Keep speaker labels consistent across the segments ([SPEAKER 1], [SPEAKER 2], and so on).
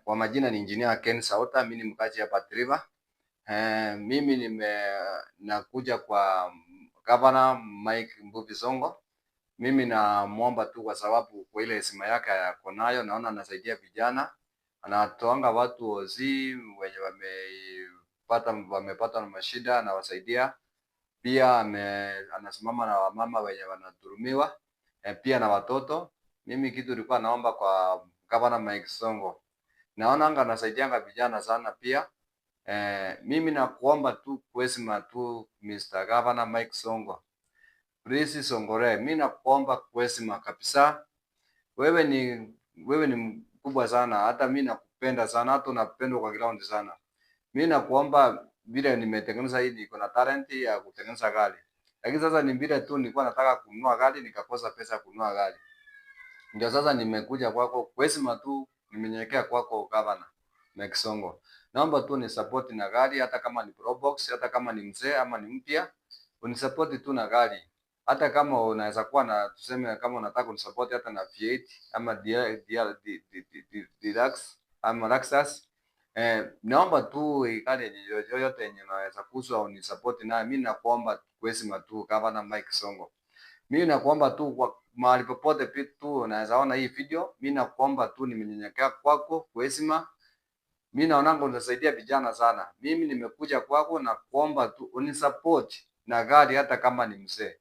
[SPEAKER 1] Kwa majina ni Engineer Ken Sauta, mimi ni mkazi hapa Athi River. Mimi nakuja kwa Governor Mike Mbuvi Sonko. Mimi namuomba tu kwa sababu kwa ile heshima yake ako nayo, naona anasaidia vijana, anatoanga watu ozi wenye wamepata na mashida, anawasaidia. Pia anasimama na wamama wenye wanadhulumiwa, pia na watoto. Mimi kitu nilikuwa naomba kwa Governor Mike Sonko, naona anga anasaidianga vijana sana pia. Mimi nakuomba tu kwa heshima tu Mr. Governor Mike Sonko. Please Songore, mimi nakuomba kwa heshima kabisa. Wewe ni mkubwa sana, hata mimi nakupenda sana, hata unapendwa kwa ground sana. Mimi nakuomba vile nimetengeneza hii, niko na talent ya kutengeneza gari. Lakini sasa ni vile tu nilikuwa nataka kununua gari nikakosa pesa kununua gari. Ndio sasa nimekuja kwako kwa heshima tu, nimenyenyekea kwako Governor Mike Sonko. Naomba tu ni support na gari, hata kama ni Probox, hata kama ni mzee ama ni mpya, unisupport tu na gari. Hata kama unaweza kuwa na, tuseme kama unataka kunisupport hata na V8 ama Deluxe ama Lexus. Naomba tu gari yoyote yenye unaweza kuuzwa unisupport nayo. Mimi nakuomba kwa heshima tu Governor Mike Sonko. Mimi nakuomba tu kwa mahali popote tu unaweza ona hii video, mimi nakuomba tu, nimenyenyekea kwako kwa heshima. Mimi naonanga unasaidia vijana sana. Mimi nimekuja kwako na kuomba tu unisupport na gari hata kama ni mzee.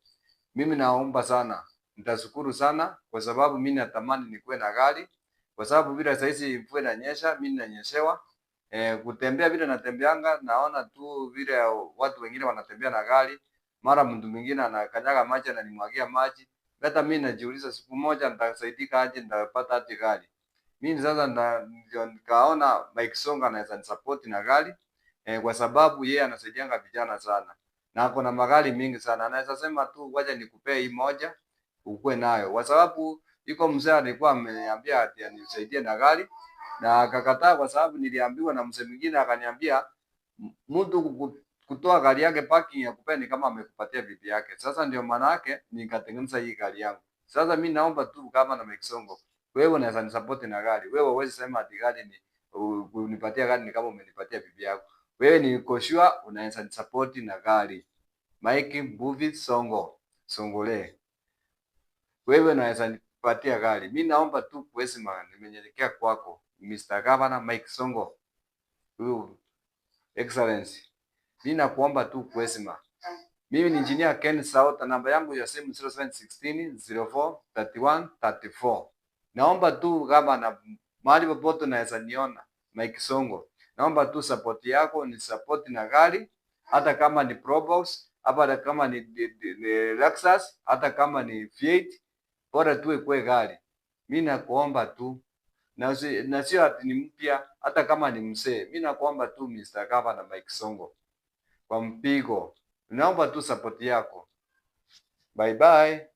[SPEAKER 1] Mimi naomba sana, nitashukuru sana kwa sababu mimi natamani nikuwe na gari, kwa sababu vile saa hizi mvua inanyesha, mimi nanyeshewa. Kutembea vile natembeanga, naona tu vile watu wengine wanatembea na gari, mara mtu mwingine anakanyaga maji ananimwagia maji. Hata mimi najiuliza siku moja nitasaidika aje, nitapata aje gari. Mimi sasa ndio nikaona Mike Sonko anaweza nisupport na gari, kwa sababu yeye anasaidianga vijana sana na ako na magari mingi sana. Anaweza sema tu wacha nikupee hii moja ukue nayo, kwa sababu iko mzee alikuwa ameniambia ati anisaidie na gari na akakataa, kwa sababu niliambiwa na mzee mwingine akaniambia mtu kutoa gari yake parking ya kupea ni kama amekupatia bibi yake. Sasa ndio maana yake nikatengeneza hii gari yangu. Sasa mimi naomba tu kama na Mike Sonko, wewe unaweza nisupport na gari. Wewe huwezi sema ati gari ni unipatia gari ni kama umenipatia bibi yako. Wewe niko sure unaweza nisupport na gari. Mike Mbuvi Sonko, Songole. Wewe unaweza nipatia gari. Mimi naomba tu kwa heshima, nimenyenyekea kwako Mr. Governor Mike Sonko. Huyu Excellency. Mimi nakuomba tu kwa heshima. Mimi ni Engineer Ken Sauta, namba yangu ya simu 0716 04 31 34. Naomba tu kama na mahali popote unaweza niona Mike Sonko. Naomba tu support yako, ni support na gari, hata kama ni Probox, hata kama ni Lexus, hata kama ni V8, bora tu ikuwe gari. Mimi nakuomba tu na sio ati ni mpya, hata kama ni mzee. Mimi nakuomba tu Mr. Governor Mike Sonko kwa mpigo. Naomba tu support yako. Bye bye.